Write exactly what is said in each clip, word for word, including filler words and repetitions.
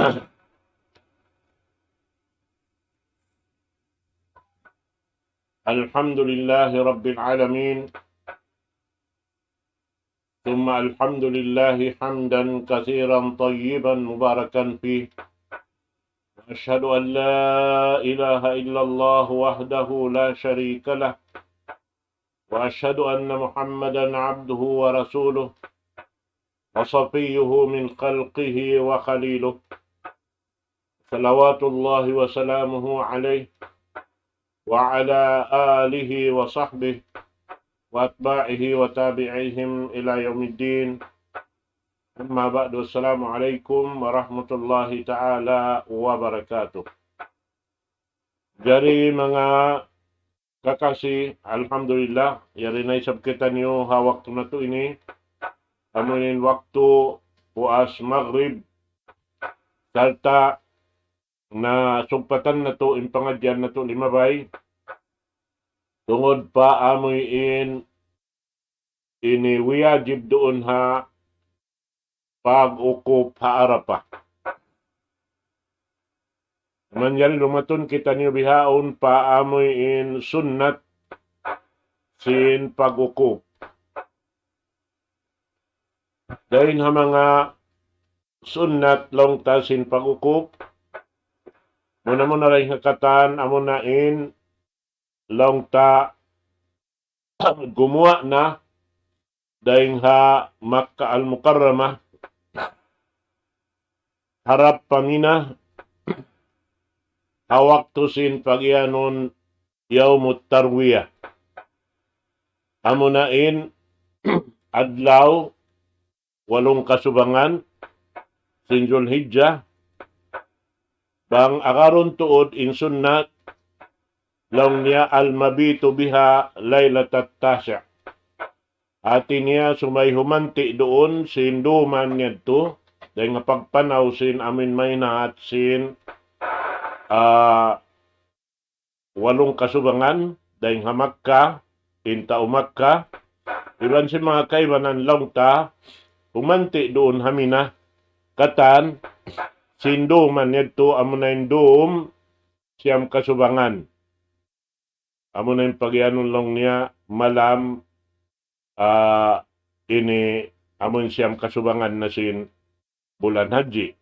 الحمد لله رب العالمين، ثم الحمد لله حمدا كثيرا طيبا مباركا فيه، وأشهد أن لا إله إلا الله وحده لا شريك له، وأشهد أن محمدا عبده ورسوله، وصفيه من خلقه وخليله، صلوات الله وسلامه عليه وعلى آله وصحبه وأتباعه وتابعيهم إلى يوم الدين. أما بعد، السلام عليكم ورحمة الله تعالى وبركاته. Jari manga kakasi, alhamdulillah, yari na isab kitaniyu ha waktu natu' ini, amuin waktu puas maghrib, sarta' nasugpatan natu' in pangadjian natu' limabay, tungud pa amuin ini wiyajib duun ha pag-ukup ha Arafah. Manjari lumatun kitaniyu bihaun pa amuin sunnat sin pag-ukup. Dayn ha manga sunnat laung ta sin pag-ukup, muna-muna dayn ha katan, amuna in laung ta gumuwa' na dayn ha Makkah Al-Mukarramah, harap pa Mina, ha waktu sin pagiyanun Yawmut Tarwiyah. Amuna in adlaw walung kasubangan sin Zulhijjah, bang agarun tuud in sunnat, laung niya, المبيت بها ليلة التاسع. Hati niya subay humanti' duun sin duman yadtu, dayn ha pagpanaw sin amuin maynaat sin, ah, walung kasubangan, dayn ha Makkah, in tau Makkah, iban sin manga kaibanan laung ta, humanti' duun ha Mina, katan, sin duman yadtu amuna in dum siyam kasubangan. Amuna in pagiyanun laung niya malam, ah, ini amun siyam kasubangan na sin bulan Hajji.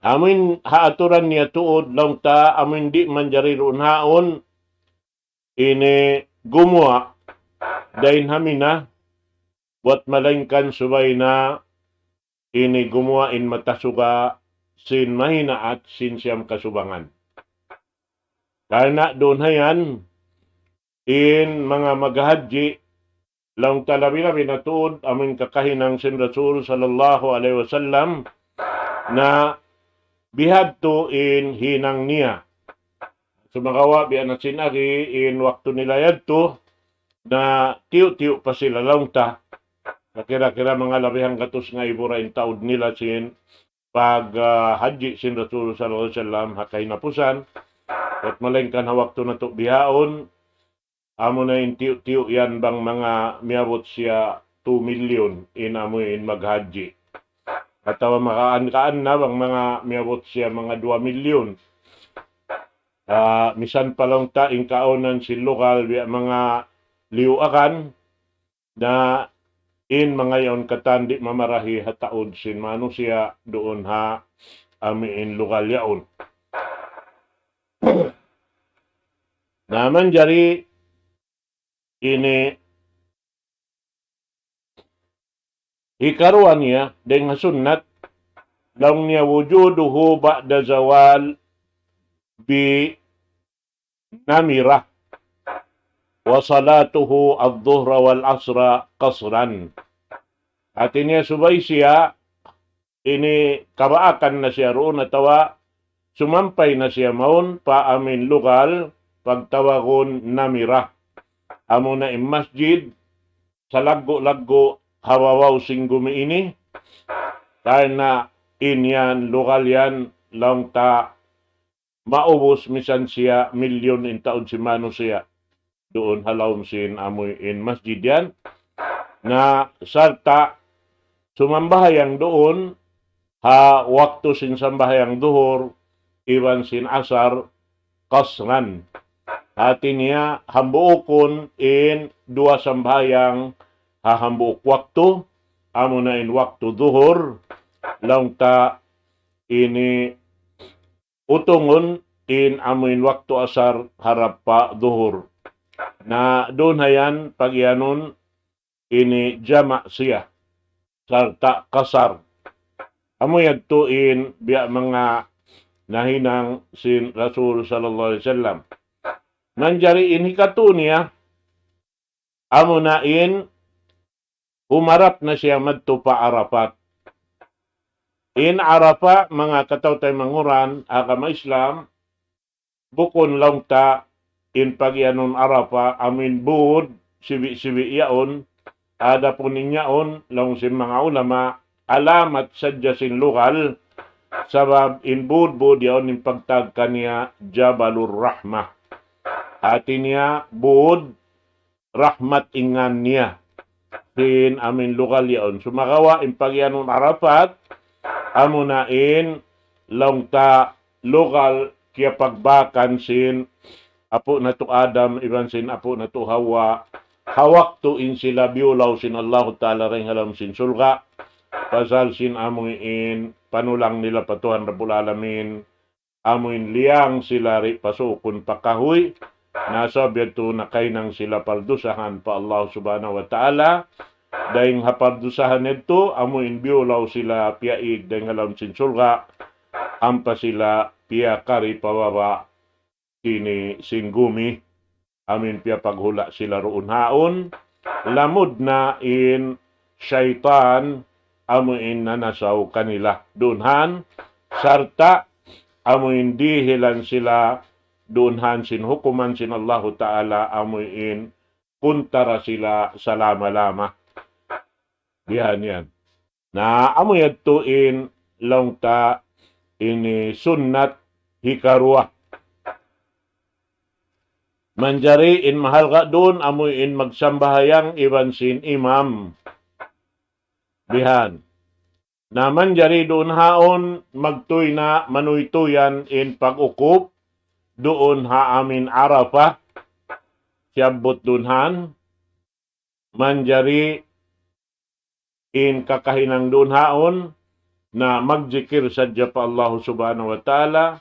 Amun ha aturan niya tuud laung ta, amun di' manjari duun haun ini gumuwa' dayn ha Mina, buwat malaingkan subay na ini gumuwa' in matasuga sin mahinaat sin siyam kasubangan. Karna' duun ha yan, in manga maghahajji, laung ta labi-labi na tuud amun kakahinang sin Rasul sallallahu alayhi wasallam, na bihadtu in hinang niya. Sumagawa' biya' na sin agi in waktu nila yadtu, na tiyu'-tiyu' pa sila laung ta. Kira-kira manga labi hanggatus ngaibu ra in taud nila sin pag, ah, hajji sin Rasul sallallahu alayhi wasallam ha kahinapusan. At malaingkan ha waktu natu' bihaun, amuna in tiyu'-tiyu' yan bang manga miyabut siya two million in amuin maghajji. Atawa makaan-kaan na bang manga miyabut siya manga duwa milyon. Ah, misan pa laung ta in kaunan sin lugal biya' manga liyuakan, na in manga yaun katan di' mamarahi ha taud sin manusiya' duun ha amuin lugal yaun. Na manjari ini hikaruwa niya dayn ha sunnat, laung niya وجوده بعد زوال بنمرة وصلاته الظهر والعصر قصرا. Hati niya subay siya ini kabaakan na siya duun atawa sumampay na siya mawn pa amuin lugal pagtawagun Namira. Amuna in masjid salaggu'-laggu' ha babaw sin gumi ini, karna' in yan lugal yan laung ta maubus misan siya milyon in taud sin manusiya' duun ha lawm sin amuin masjid yan. Na sarta' sumambahayang duun ha waktu sin sambahayang duhur iban sin asar qasran. Hati niya hambuukun in duwa sambahayang ha hambuuk waktu, amuna in waktu duhur, laung ta ini utungun in amu in waktu asar harap pa duhur. Na duun ha yan pagiyanun ini jama' siya sarta' qasar. Amu yadtu in biya' manga nahinang sin Rasul sallallahu alayhi wasallam. Manjari in hikatu niya, amuna in humarap na siya madtu pa Arafat. In Arafat, manga kataw-taymanghuran agama Islam, bukun laung ta in pagiyanun Arafat amu in būd sibi'-sibi' yaun, adapun in yaun laung sin manga ulama, alamat sadja sin lugal, sabab in būd-būd yaun in pagtawag kaniya Jabalur Rahmah. Hati niya būd rahmat in ngan niya. Sin amu in lugal yaun. Sumagawa' in pagiyanun Arafat, amuna in laung ta lugal kiyapagbakan sin apu' natu' Adam iban sin apu' natu' Hawa. Ha waktu in sila biyulaw sin Allahu Ta'ala dayn ha lawm sin surga'. Pasal sin amu in panulang nila pa Tuhan Rabbul Alamin, amu in liyang sila di' pasuukun pa kahuy, na sabab yadtu nakahinang sila pardusahan pa Allah Subhanahu wa Ta'ala. Dayn ha pardusahan yadtu, amu in biyulaw sila piyaig dayn ha lawm sin surga', ampa sila piyakari pa baba' ini sin gumi. Amu in piyapaghula' sila duun haun, lamud na in saytan amu in nanasaw kanila duun haun, sarta' amu in dihilan sila duun haun sin hukuman sin Allahu Ta'ala, amu in kuntara sila salama-lama. Bihan yan. Na amu yadtu in laung ta ini sunnat hikaruwa. Manjari in mahalga' duun amu in magsambahayang iban sin imam. Bihan. Na manjari duun haun magtuy na manuytuyan in pag-ukup duun ha amu in Arafah. Siyabbut duun haun. Manjari in kakahinang duun haun na magjikir sadja pa Allah Subhanahu wa Ta'ala,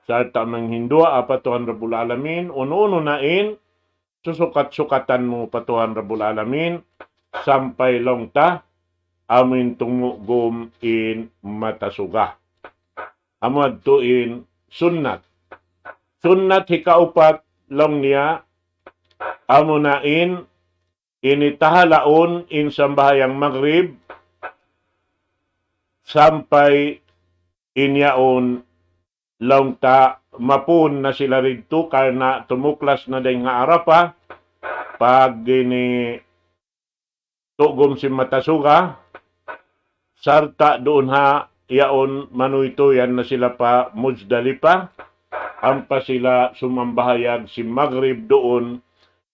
sarta' manghinduwaa pa Tuhan Rabbul Alamin, unu-unu na in susukat-sukatan mu pa Tuhan Rabbul Alamin, sampay laung ta amu in tumugum in mata suga. Amu yadtu in sunnat. Sunnat hikaupat laung niya, amuna in ini tahalaun in sambahayang Magrib sampay in yaun laung ta mapun na sila didtu karna' tumuklas na dayn ha Arafah pag ini tugum sin mata suga, sarta' duun ha yaun manuytuyan na sila pa Muzdalifah, ampa sila sumambahayag sin Magrib duun,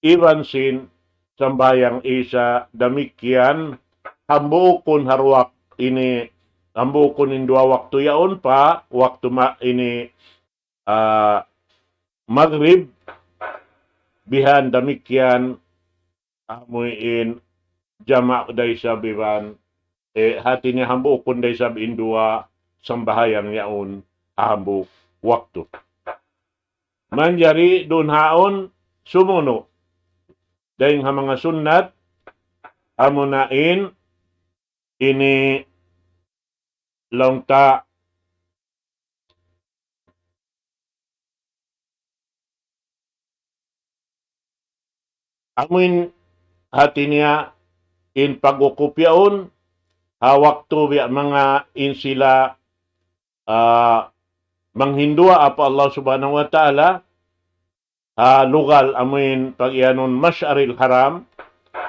iban sin sambahayang Isa damikkiyan, hambuukun ha duwa ini, hambuukun in duwa waktu yaun pa waktu ma-, ini, ah, Magrib, bihan damikkiyan, amu in jama' da isab iban, eh, hati niya hambuukun da isab in duwa sambahayang yaun hambuuk waktu. Manjari duun haun sumunu'. Dayn ha manga sunnat, amuna in ini laung ta amu in hati niya in pag-ukup yaun, ha waktu biya' manga in sila, ah, manghinduwaa pa Allah Subhanahu wa Ta'ala, ha lugal amu in pagiyanun Mash'aril Haram,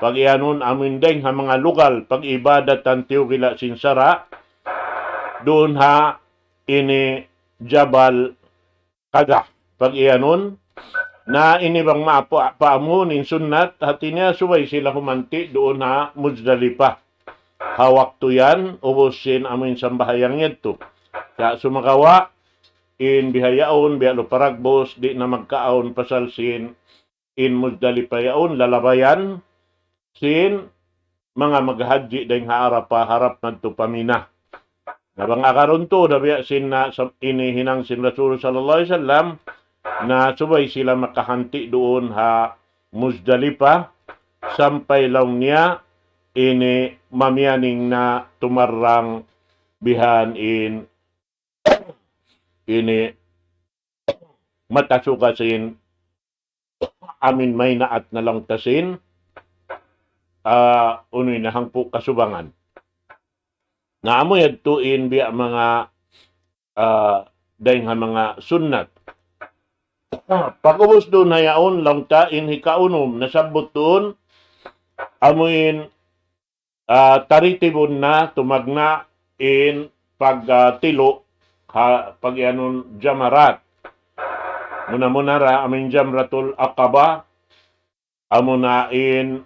pagiyanun amu in dayn ha manga lugal pag-ibadatan tiyukila sin sara', duun ha ini Jabal Qadh, pagiyanun, na ini bang maapu-, paamun in sunnat, hati niya subay sila humanti' duun ha Muzdalifah. ha waktu yan, ubus sin amuin sambahayang yadtu. Sa' sumagawa', in bihaun, biya' lu paragbus, di' na magkaawn pasal sin in Muzdalifa yaun, lalabayan sin manga maghajji dayn ha Arafah harap madtu pa Mina. Na bang agarun tuud biya' sin na sa-, ini hinang sin Rasul sallallahu alayhi wasallam, na subay sila makahanti' duun ha Muzdalifa, sampay laung niya ini mamiyaning na tumarrang bihan in ini matasuga sin amuin maynaat na laung ta sin, ah, unu ini, hangpu' kasubangan. Na amu yadtu in biya' manga, ah, dayn ha manga sunnat. Pag'ubus duun ha yaun laung ta in hikaunum nasabbut duun, amuin ah, taritibun na tumagna' in pag, ah, tilu' ha, pag-iyanun jamarat. Muna-muna ra amuin Jamratul Aqaba, amuna in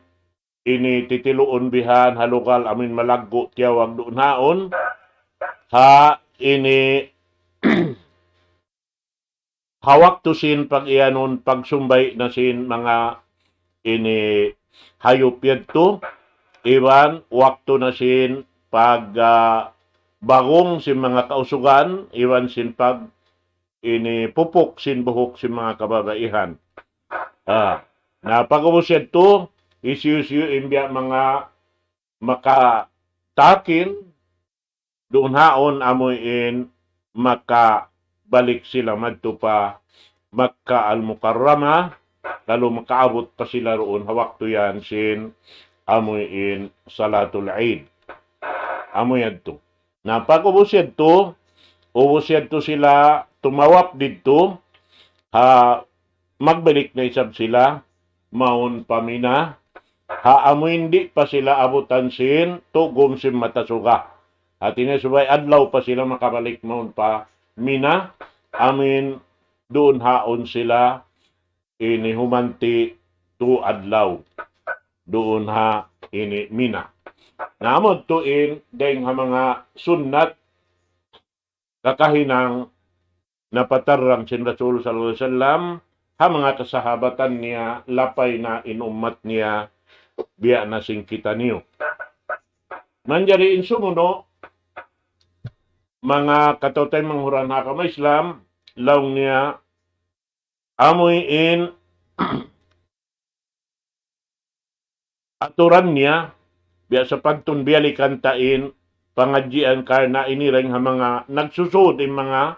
ini titiluun bihan ha lugal amuin malaggu' tiyawag duun haun, ha ini ha waktu sin pag-iyanun pagsumbay' na sin manga ini hayup yadtu, iban waktu na sin pag, ah, bagung sin manga kausugan, iban sin pag ini pupuk sin buhuk sin manga kababaihan. Ah, na pag'ubus yadtu, hisiyu-siyu in biya' manga makatakin, duun haun amuin makabalik sila madtu pa Makkah Al-Mukarramah, lalu makaabut pa sila duun ha waktu yan sin amuin Salatul Eid. Amu yadtu. Na pag'ubus yadtu, ubus yadtu sila tumawaf didtu, ha magbalik na isab sila mawn pa Mina, ha amuin di' pa sila abutan sin tugum sin matasuga. Hati niya subay adlaw pa sila makabalik mawn pa Mina, amuin duun haun sila ini humanti' tu adlaw. Duun ha ini Mina. Na amu yadtu in dayn ha manga sunnat kakahinang napatarrang sin Rasul sallallahu alayhi wasallam, ha manga kasahabatan niya, lapay na in ummat niya, biya' na sin kitaniyu. Manjari in sumunu', manga kataw-taymanghuran ha agama Islam, laung niya, amuin aturan niya, biya' sapantun biyalikan ta in pangadjian karna' ini dayn ha manga nagsusud in manga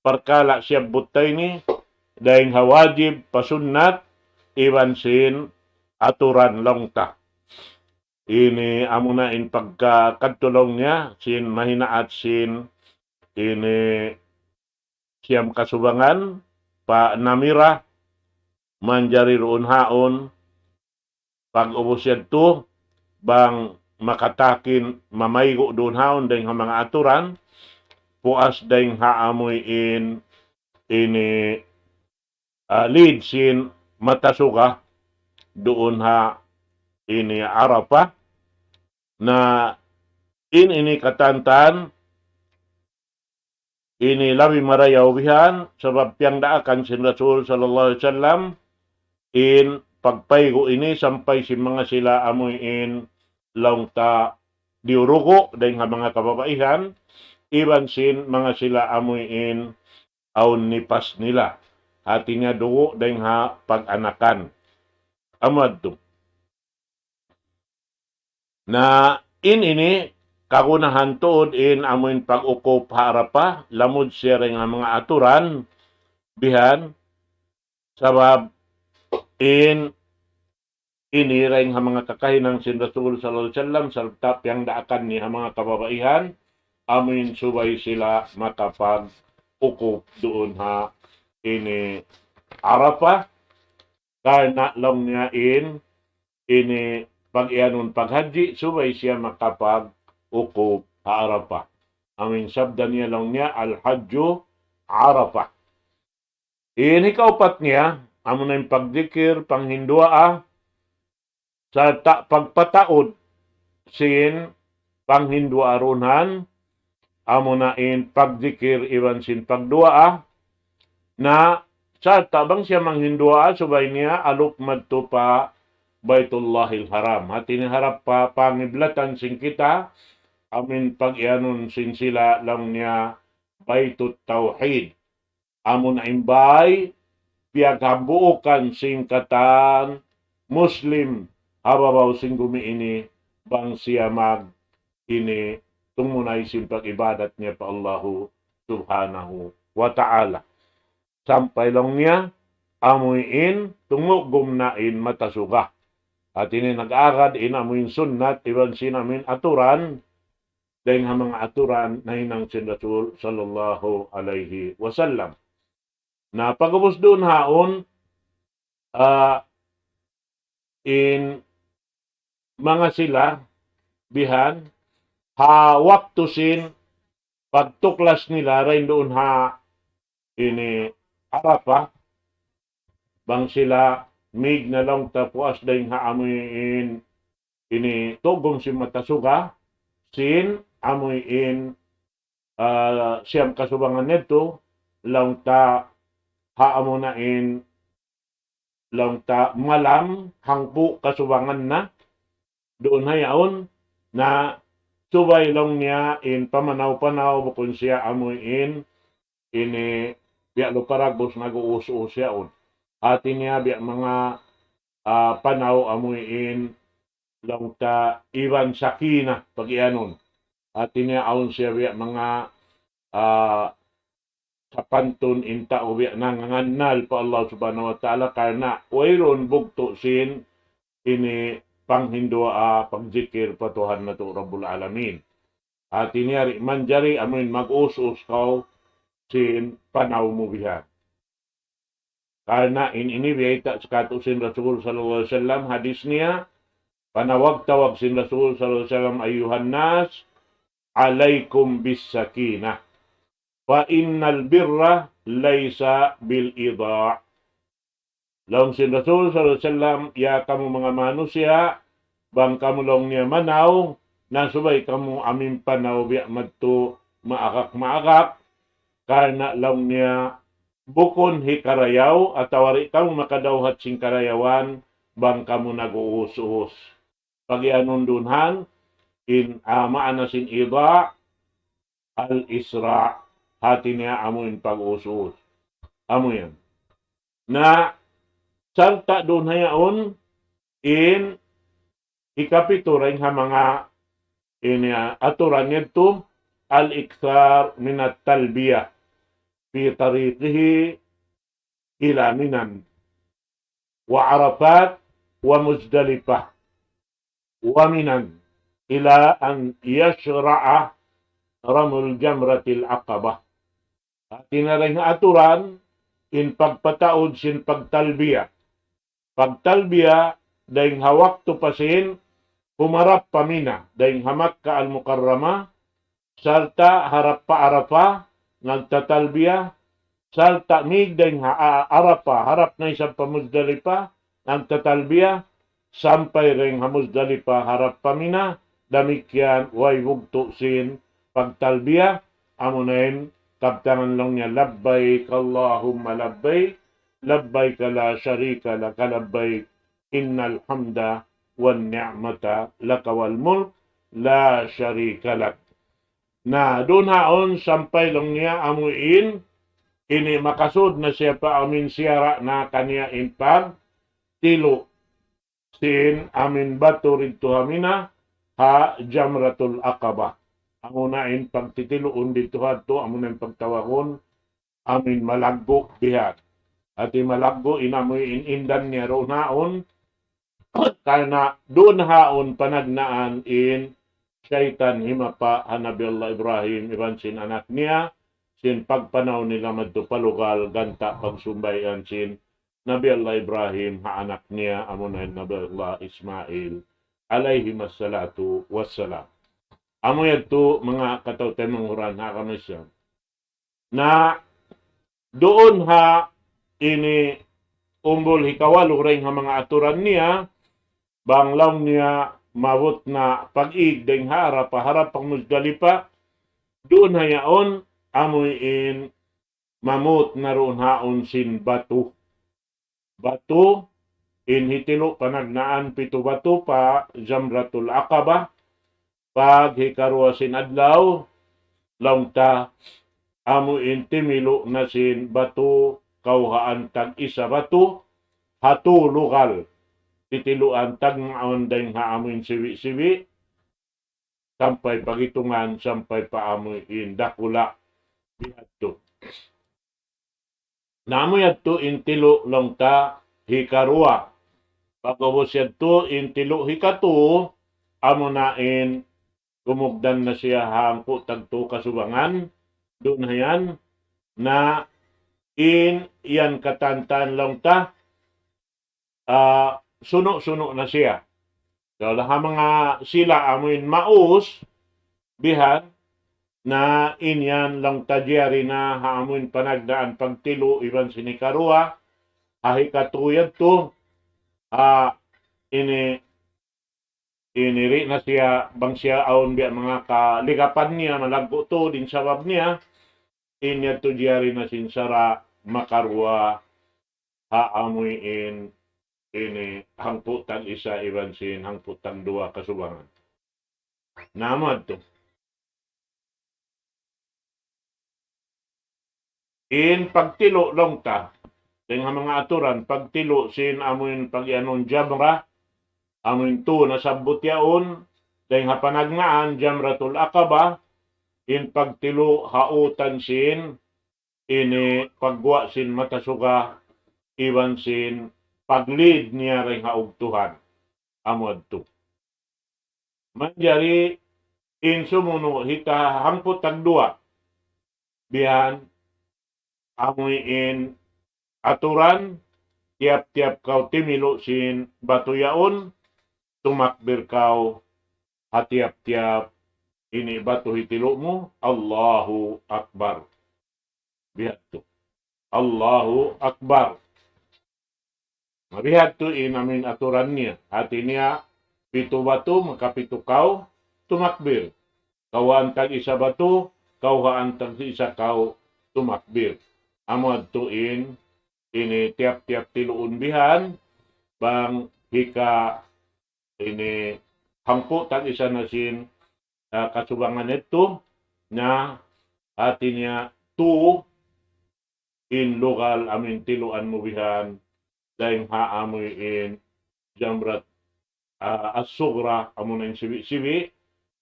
parkala' siyabbut ta ini, dayn ha wajib, pa sunnat, iban sin aturan laung ta. Ini amuna in pagka kadtu laung niya, sin mahinaat sin ini siyam kasubangan, pa Namira, manjari duun haun, pag'ubus yadtu, bang makatakin mamaygu' duun haun dayn ha manga aturan, puas dayn ha amuin ini, ah, lead sin matasuga duun ha ini Arafah, na in ini katantan ini labi marayaw bihan, sabab piyagdaakan sin Rasul sallallahu alayhi wasallam, in pagpaygu' ini sampay sin manga sila amuin laung ta diyurugu' dayn ha manga kababaihan, iban sin manga sila amuin awn nipas nila. Hati niya dugu' dayn ha pag-anakan. Amu yadtu. Na in ini, kagunahan tuud in amuin pag-ukup ha Arafah, lamud siya dayn ha manga aturan, bihan, sabab in ini dayn ha manga kakahinang sin Rasul sallallahu alayhi wasallam, sarta' piyagdaakan niya ha manga kababaihan, amuin subay sila makapag-ukup duun ha ini Arafah, karna' laung niya in ini pag-iyanun paghajji, subay siya makapag-ukup ha Arafah. Amuin sabda niya laung niya, Al-Hajju Arafah. In hikaupat niya, amuna in pagdikir, panghinduwaa, sarta' pagpataud sin panghinduwaa duun, amuna in pagdikir iban sin pagduwaa, na sarta' bang siya manghinduwaa, subay niya alup madtu pa Baitullahil Haram. Hati niya harap pa pangiblatan sin kita, amuin pag-iyanun sin sila laung niya Baitut Tawhid. Amuna in bāy piyaghambuukan sin katan Muslim ha babaw sin gumi ini, bang siya mag ini tumunay sin pag-ibadat niya pa Allahu Subhanahu wa Ta'ala. Sampay laung niya, amuin tumugum na in mata suga. Hati niya nag-agad in amuin sunnat, iban sin amuin aturan, dayn ha manga aturan nahinang sin Rasul sallallahu alayhi wasallam. Na pag'ubus duun haun, ah, in manga sila bihan, ha waktu sin pagtuklas nila dayn duun ha ini Arafah, bang sila mig na laung ta puas dayn ha amuin ini tugum sin mata suga, sin amuin, ah, siyam kasubangan yadtu, laung ta ha amuna in laung ta malam, hangpu' kasubangan na, duun ha yaun, na subay laung niya in pamanaw-panaw, bukun siya amuin ini biya' lupa dagbus nag-uus-uus yaun. Hati niya biya' manga, ah, panaw amuin laung ta iban sakinah pag-iyanun. Hati niya awn siya biya' manga, ah, sapantun in tau biya' nangangannal pa Allah Subhanahu wa Ta'ala karna' wayruun bugtu' sin ini panghinduwaa, pagzikir pa Tuhan natu' Rabbul Alamin. Hati niya di' manjari amuin mag-us-us kaw sin panaw mu bihan. Karna' in ini biyayta' sa katu' sin Rasul sallallahu alayhi wasallam, hadis niya, panawag-tawag sin Rasul sallallahu alayhi wasallam, أيها الناس عليكم بالسكينة فإن البر ليس بالإيضاع. Laung sin Rasul sallallahu alayhi wasallam, ya kamu manga manusiya', bang kamu laung niya manaw, na subay kamu amuin panaw biya' madtu maagak-maagak, karna' laung niya bukun hikarayaw, atawa di' kamu makadawhat sin karayawan, bang kamu nag-uus-us. Pag-iyanun duun han, in, ah, maana sin ida', al-isra', hati niya amuin pag-us-us. Amu yan. Na, sarta' duun ha yaun, in, hikapitu dayn ha manga ini, ah, aturan yadtu, الإكثار من التلبية في طريقه إلى منى وعرفات ومزدلفة ومنى إلى أن يشرع رمي جمرة العقبة. Hati niya dayn ha aturan, in pagpataud sin pagtalbiya. Pagtalbiya, dayn ha waktu pa sin, humarap pa Mina, dayn ha Makkah Al-Mukarramah, sarta' harap pa Arafah, nagtatalbiya, sarta' mig dayn ha A-, Arafah, harap na isab pa Muzdalifah, nagtatalbiya, sampay dayn ha Muzdalifah, harap pa Mina, damikkiyan, way bugtu' sin pagtalbiya, amuna in kabtangan laung niya, لبيك اللهم لبيك، لبيك لا شريك لك لبيك، إن الحمد والنعمة لك والملك لا شريك لك. Na, duun haun sampay laung niya amuin, ini makasud na siya pa amuin siyara' na kaniya in pagtilu' sin amuin batu didtu ha Mina, ha Jamratul Aqabah. Amuna in pagtitiluun didtu ha yadtu, amuna in pagtawagun, amuin malaggu' bihan. Hati malaggu' in amuin indan niya duun haun, karna' duun haun panagnaan in saytan himapa ha Nabi Allah Ibrahim iban sin anak niya, sin pagpanaw nila madtu pa lugal ganta' pagsumbayan sin Nabi Allah Ibrahim ha anak niya, amuna in Nabi Allah Ismail, alayhim assalatu wassalam. Amu yadtu manga kataw-taymanghuran ha agama Islam. Na duun ha ini umbul hikawalu dayn ha manga aturan niya, bang laung niya maabut na pag-ig dayn ha Arafah, harap pa Muzdalifa, duun ha yaun, amuin mamut na duun ha yaun sin batu. Batu, in hitilu panagnaan pitu batu pa Jamratul Aqaba, pag hikaruwa sin adlaw, laung ta, amuin timilu na sin batu, kawhaan tag-isa batu, ha tū lugal. Titiluan tagmaun dayn ha amuin sibi'-sibi', sampay pag-itungan, sampay pa amuin dakula'. Bihadtu. Na amu yadtu in tilu laung ta hikaruwa. Pag'ubus yadtu in tilu hikatū, amuna in kumugdan na siya hangpu' tagtū kasubangan, duun ha yan, na in yan katantan laung ta, ah, sunu'-sunu' na siya. So, ha manga sila amuin maus, bihan, na in yan laung ta jari na ha amuin panagnaan pagtilu iban sin hikaruwa, ha hikatū yadtu, ah, ini, ini di' na siya, bang siya awn biya' manga kaligapan niya, malaggu' tuud in sabab niya, in yadtu jari na sin sara' makaruwa ha amuin ini hangpu' tag-isa iban sin hangpu' tagduwa kasubangan. Na amu yadtu. In pagtilu laung ta, dayn ha manga aturan, pagtilu sin amuin pag-iyanun jamra, amuin tū nasabbut yaun, dayn ha panagnaan Jamratul Aqaba, in pagtilu ha utan sin ini pagguwa' sin mata suga iban sin paglid niya dayn ha ugtuhan. Amu yadtu. Manjari in sumunu' hika hangpu' tagduwa. Bihan amuin aturan, tiyap-tiyap kaw timilu sin batu yaun, tumakbir kaw ha tiyap-tiyap ini batu hitilu mu, Allahu Akbar. Bihadtu. Allahu Akbar. Na bihadtu in amuin aturan niya. Hati niya, pitu batu, makapitu kaw tumakbir. Kawhaan tag-isa batu, kawhaan tag-isa kaw tumakbir. Amu yadtu in, ini tiyap-tiyap tiluun bihan, bang hika ini hangpu' tag-isa na sin, ah, kasubangan yadtu, na hati niya tū in lugal amuin tiluan mu bihan, dayn ha amuin Jamrat, ah, As-Sugra, amuna in sibi'-sibi',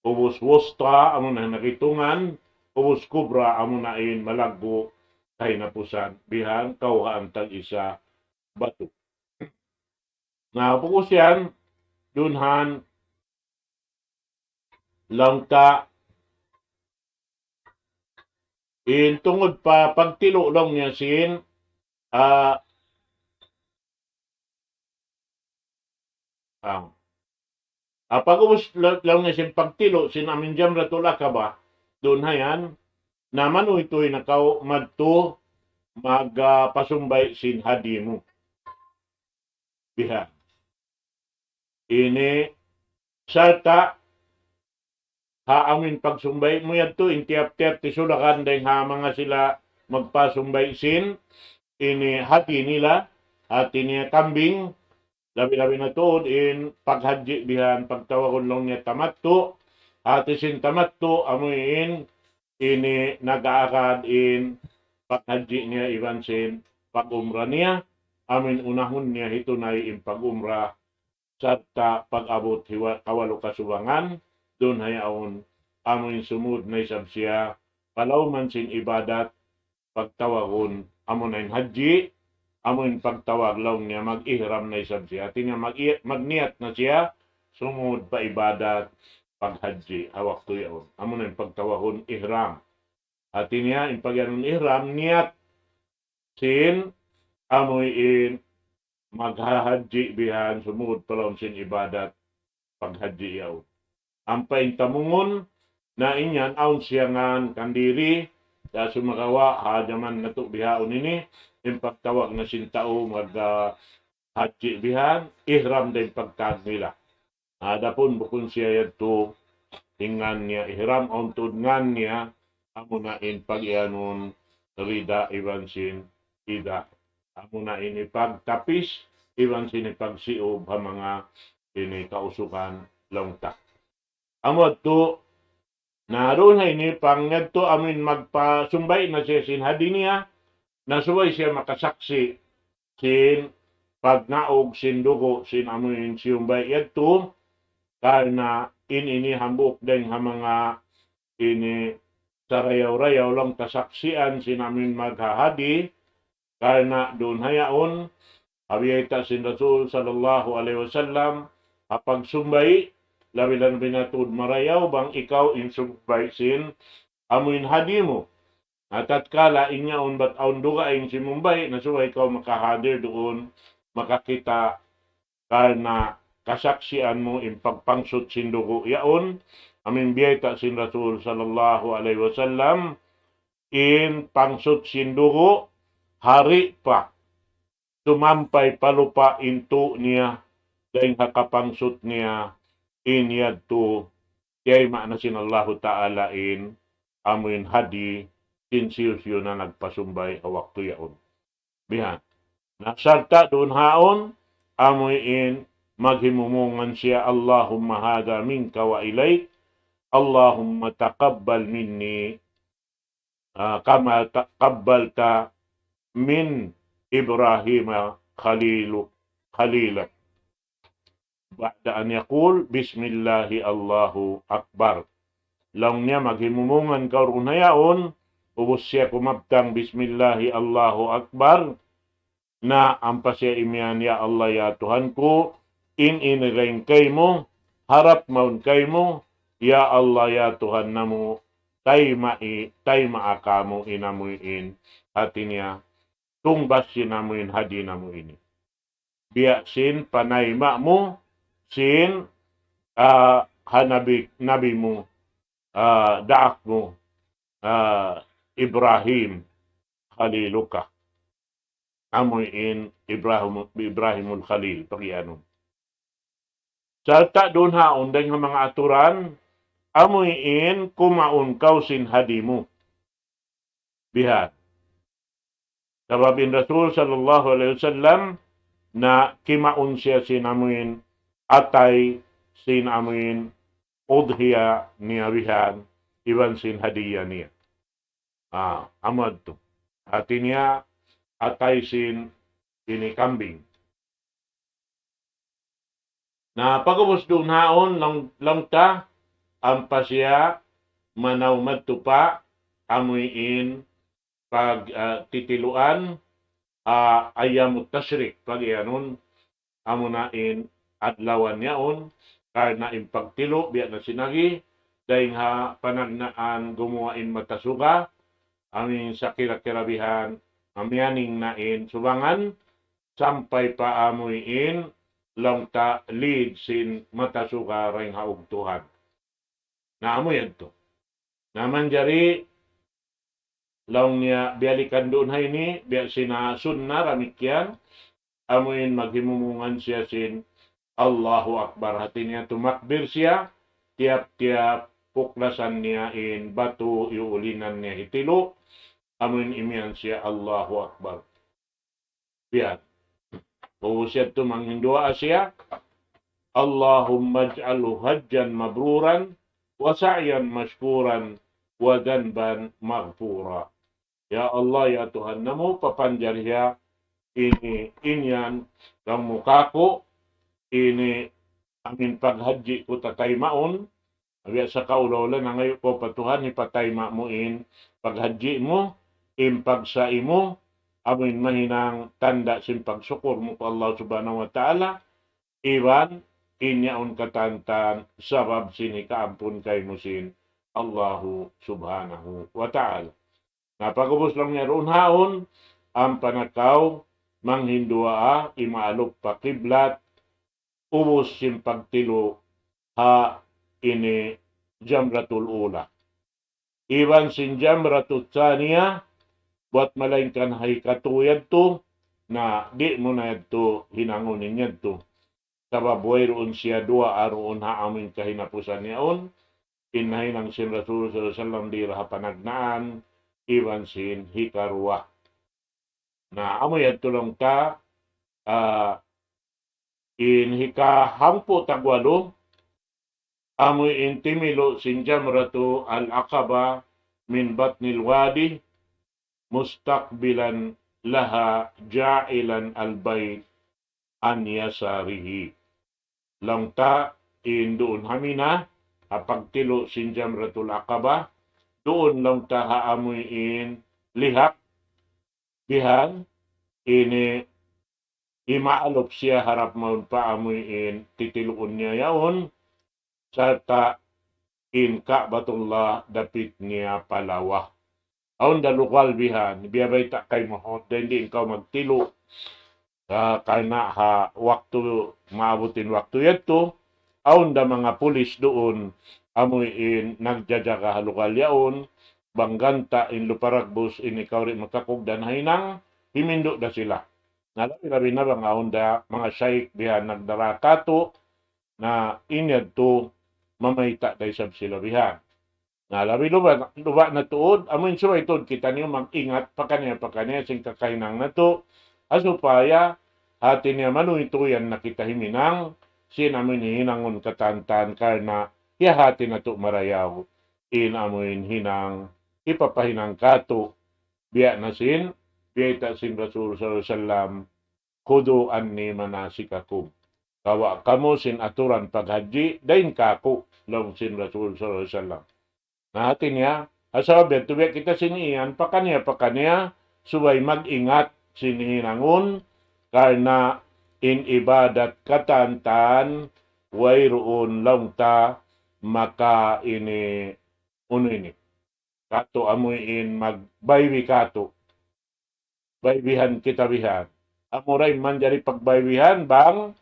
ubus Wusta, amuna in nag-itungan, ubus Kubra, amuna in malaggu' kahinapusan, bihan kawhaan tag-isa batu. Na, pag'ubus yan, duun han, laung ta, in tungud pa pagtilu laung niya sin, ah, ah, ah, pag'ubus la-, laung niya sin pagtilu sin amuin Jamratul Aqaba, duun ha yan, na manuytuy na kaw madtu mag, ah, pasumbay' sin hadi mu. Bihan. Ini sarta' ha amuin pagsumbay' mu yadtu, in tiyap-tiyap tisulakan dayn ha manga sila magpasumbay' sin, ini hadi nila, hadi niya kambing, labi-labi na tuud in paghadji' bihan pagtawagun laung niya tamattu', hati sin tamattu', amuin ini nag-aagad in paghadji' niya iban sin pag-umra niya, amuin unahun niya hitunay in pag-umra, sarta' pag-abut hiwa-, kawalu kasubangan, duun ha yaun, amuin sumud na isab siya, palawman sin ibadat, pagtawagun, amuna in hadji, amuin pagtawag laung niya mag-ihram na isab siya. Hati niya mag-i-, magniyat na siya, sumud pa ibadat, paghadji, ha waktu yaun. Amuna in pagtawagun ihram. Hati niya, in pag-iyanun ihram, niyat sin amuin maghahadji bihan sumud pa lawm sin ibadat paghadji yaun. Ampa in tamungun na in yan awn siyangan kandiri, da sumagawa' ha jaman natu' bihaun ini, in pagtawag na sin tau mag, ah, hadji bihan, ihram da in pagtawag nila. Adapun bukun siya yadtu in ngan niya ihram, awn tuud ngan niya, amuna in pag-iyanun rida iban sin ida. Amuna in ipagtapis iban sin ipagsiub ha manga ini kausugan laung ta. Amu yadtu, na duun ha ini pag yadtu amuin magpasumbay' na siya sin hadi niya, na subay siya makasaksi' sin pagnaug sin dugu' sin amuin siyumbay' yadtu, karna' in ini hambuuk dayng ha manga ini sarayaw-rayaw laung ta saksian sin amuin maghahadi, karna' duun ha yaun, ha biyayta' sin Rasul sallallahu alayhi wasallam, ha pagsumbay', labi-labi na tuud marayaw, bang ikaw in sumbay' sin amuin hadi mu. Na tatkala in yaun bat awn dugaing simumbay', na subay kaw makahadir duun, makakita', karna' kasaksian mu in pagpangsut sin dugu' yaun, amuin biyayta' sin Rasul sallallahu alayhi wasallam, in pangsut sin dugu', hari pa sumampay pa lupa' in tuu niya, dayng ha kapangsut niya, in yadtu, tiyayma' na sin Allahu Ta'ala in amuin hadi sin hisiyu-siyu na nagpasumbay' ha waktu yaun. Bihan. Na sarta' duun ha yaun, amuin maghimumungan siya, اللهم هذا منك وإليك، اللهم تقبل مني، ah, كما تقبلت من إبراهيم خليل، خليلك. بعد أن يقول: بسم الله الله أكبر. Laung niya maghimumungan kaw duun ha yaun, ubus siya kumabtang, بسم الله الله أكبر. Na ampa siya imiyan, "Ya Allah, ya Tuhan ku, in ini dayng kaymu, harap mawn kaymu, ya Allah, ya Tuhan namu', tayma'i, tayma'a kamu in amuin." Hati niya, tungbas sin amuin hadi namu' ini. Biya' sin panayma' mu sin, ah, ha nabi, nabi mu, ah, daak mu, ah, Ibrahim Khaliluka. Amuin Ibrahim, Ibrahimul Khalil, pagiyanun. Sarta' duun ha yaun dayng ha manga aturan, amuin kumaun kaw sin hadi mu. Bihan. Sabab in Rasul sallallahu alayhi wasallam na kimaun siya sin amuin atay, sin amuin udhiya niya bihan, iban sin hadiya niya. Ah, amu yadtu. Hati niya, atay sin ini kambing. Na pag'ubus duun ha yaun, laung, laung ta, ampa siya manaw madtu pa amuin pag, ah, titiluan, ah, ayyamut tashriq, pagiyanun, amuna in adlawan yaun, karna' in pagtilu', biya' na sin agi, dayng ha panagnaan gumuwa' in mata suga, amuin sakira-kira bihan, mamiyaning na in subangan, sampay pa amuin laung ta lid sin mata suga dayng ha ugtuhan. Na amu yadtu. Na manjari laung niya biyalikan duun ha ini, biya' sin sunna damikkiyan, amuin maghimumungan siya sin Allahu Akbar. Hati niya tumakbir siya, tiyap-tiyap puklasan niya in batu iyuulinan niya hitilu', amuin imiyan siya Allahu Akbar. Biya' yan. Ubus yadtu manghinduwaa siya, اللهم اجعله حجا مبرورا وسعيا مشكورا وذنبا مغفورا. Ya Allah, ya Tuhan namu', papanjariha ini, in yan, laung mu kāku', ini amuin paghajji ku tataymaun, biya' sa kaula-ula nangayu' kaw pa Tuhan, hipatayma' mu in paghajji mu, in pagsa'i mu, amuin mahinang tanda' sin pagsukur mu pa Allah Subhanahu wa Ta'ala, iban in yaun katantan sabab sin hikaampun kaymu sin Allahu Subhanahu wa Ta'ala. Na pag'ubus laung niya duun ha yaun, ampa na kaw manghinduwaa, imaalup pa kiblat, ubus sin pagtilu' ha ini jamratul ula. Iban sin jamratul thaniya, buwat malaingkan ha hikatu yadtu, na di' mu na yadtu hinangun in yadtu. sabab wayruun siya duwaa duun ha amuin kahinapusan yaun, in nahinang sin Rasul sallallahu alayhi wasallam dii ha panagnaan, iban sin hikaruwa. Na amu yadtu laung ta, ah, in hikahangpu' tagwalu, amu in timilu' sin Jamratu al-Aqaba min batnil wadi, mustaqbilan laha ja'ilan al-bayt an yasarihi. Laung ta in duun ha Mina, ha pagtilu' sin Jamratul Aqaba, duun laung ta ha amuin lihak, bihan, ini imaalup siya harap mawn pa amuin titiluun niya yaun, sarta' in Ka'batullah dapit niya pa lawa. Awn da lugal bihan, biya' bayta' kaymu, dayn di' in kaw magtilu'. Ah, karna' ha waktu maabut in waktu yadtu, awn da manga pulis duun, amuin nagjajaga ha lugal yaun, bang ganta' in lupa ragbus in ikaw di' makakugdan ha hinang, himindu' da sila. Na labi-labi na bang awn da manga shaykh bihan nagdara katu', na in yadtu mamayta' da isab sila bihan. Na labi luba, luba na tuud, amuin subay tuud kitaniyu mag-ingat pakaniya-pakaniya sin kakahinang natu', ha supaya hati niya manuytuyan na kita himinang, sin amuin hinangun katantan karna' hiyahati natu' marayaw, in amuin hinang, hipapahinang katu', biya' na sin, biyayta' sin Rasul sallallahu alayhi wasallam, "Khudhu anni manasikakum." Kawa' kamu sin aturan paghajji, dayn kaku', laung sin Rasul sallallahu alayhi wasallam. Na hati niya, ha sabab yadtu biya' kita sin iyan, pakaniya-pakaniya, subay mag-ingat sin hinangun, karna' in ibadat katantan, wayruun laung ta, maka ini, unu ini. Katu' amuin magbaywi katu'. Baywihan kita bihan. Amura in manjari pagbaywihan bang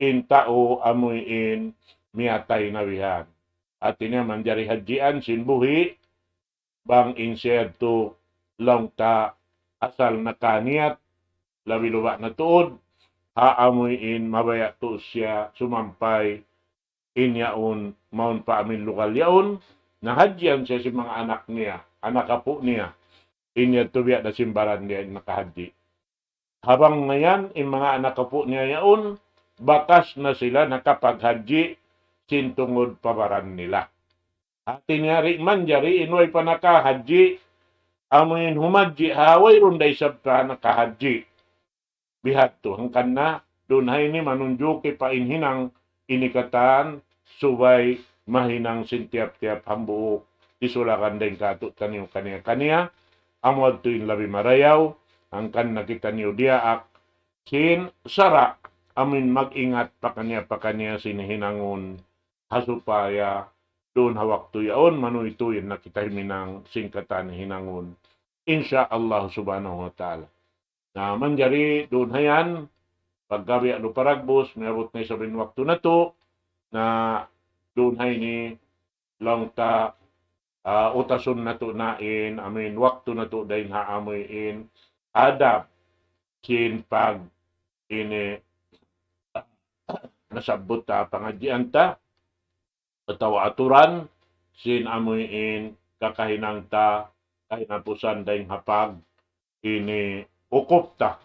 in tau amuin miyatay na bihan. Hati niya manjari hadjian sin buhi', bang in siya yadtu laung ta asal nakaniyat, labi luba na tuud, ha amuin mabaya' tuud siya sumampay in yaun mawn pa amuin lugal yaun, nahadjian siya sin manga anak niya, anak apu' niya. In yadtu biya' da sin baran niya in nakahadji. Ha bang yan, in manga anak apu' niya yaun, bakas na sila nakapaghadji sin tungud pa baran nila. Hati niya di' manjari in way pa nakahadji, amuin humadji ha wayruun da isab ta nakahadji. Bihadtu, hangkan na, duun ha ini manunjuki pa in hinang ini katan, subay mahinang sin tiyap-tiyap hambuuk, isulakan dayn katu' taniyu kaniya-kaniya, amu yadtu in labi marayaw, hangkan na kitaniyu diyaak, sin sara', amuin mag-ingat pakaniya-pakaniya sin hinangun, ha supaya, duun ha waktu yaun, manuytuy na kita himinang, sin katan hinangun. Insya Allah subhanahu wa ta'ala. Na manjari duun ha yan, pagga biya' lupa ragbus, miyabut na isab in waktu natu', na duun ha ini, laung ta, ah, utasun natu' na in, amuin waktu natu' dayn ha amuin, adab, sin pag ini, nasabbut ta pangadjian ta, atawa aturan, sin amuin kakahinang ta, kahinapusan dayn ha pag, ini ukup ta.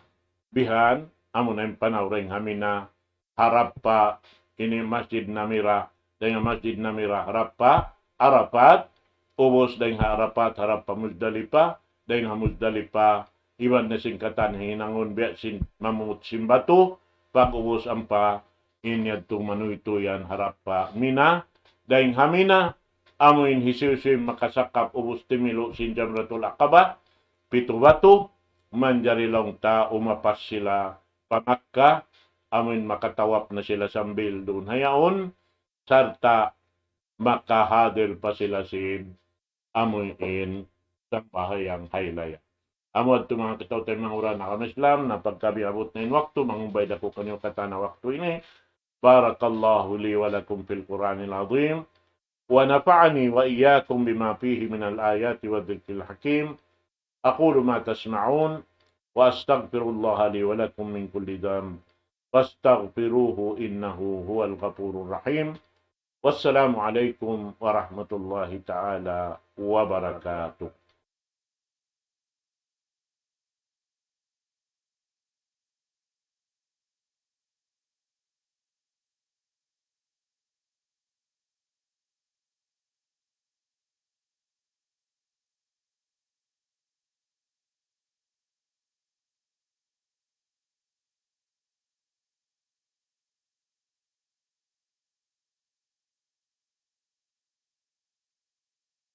Bihan, amu na in panaw dayn ha Mina, harap pa, ini Masjid Namira, dayn ha Masjid Namira, harap pa, Arafat, ubus dayn ha Arafat, harap pa Muzdalifa, dayn ha Muzdalifa, iban na sin katan hinangun biya' sin mamut sin batu, pag-ubus ampa in yadtu manuytuyan harap pa Mina, dayn ha Mina, amu in hisiyu-siyu makasakap ubus timilu' sin Jamratul Aqaba, pitu batu, manjari laung ta umapas sila pa Makkah, amu in makatawaf na sila sambil duun ha yaun, sarta' makahadir pa sila sin amu in sambahayang haylaya. Amu yadtu manga kataw-taymanghuran agama Islam, na pagka miyabut na in waktu, mangumbay da aku kaniyu katan ha waktu ini. بارك الله لي ولكم في القرآن العظيم، ونفعني وإياكم بما فيه من الآيات والذكر الحكيم. أقول ما تسمعون، وأستغفر الله لي ولكم من كل ذنب. فاستغفروه إنه هو الغفور الرحيم. والسلام عليكم ورحمة الله تعالى وبركاته.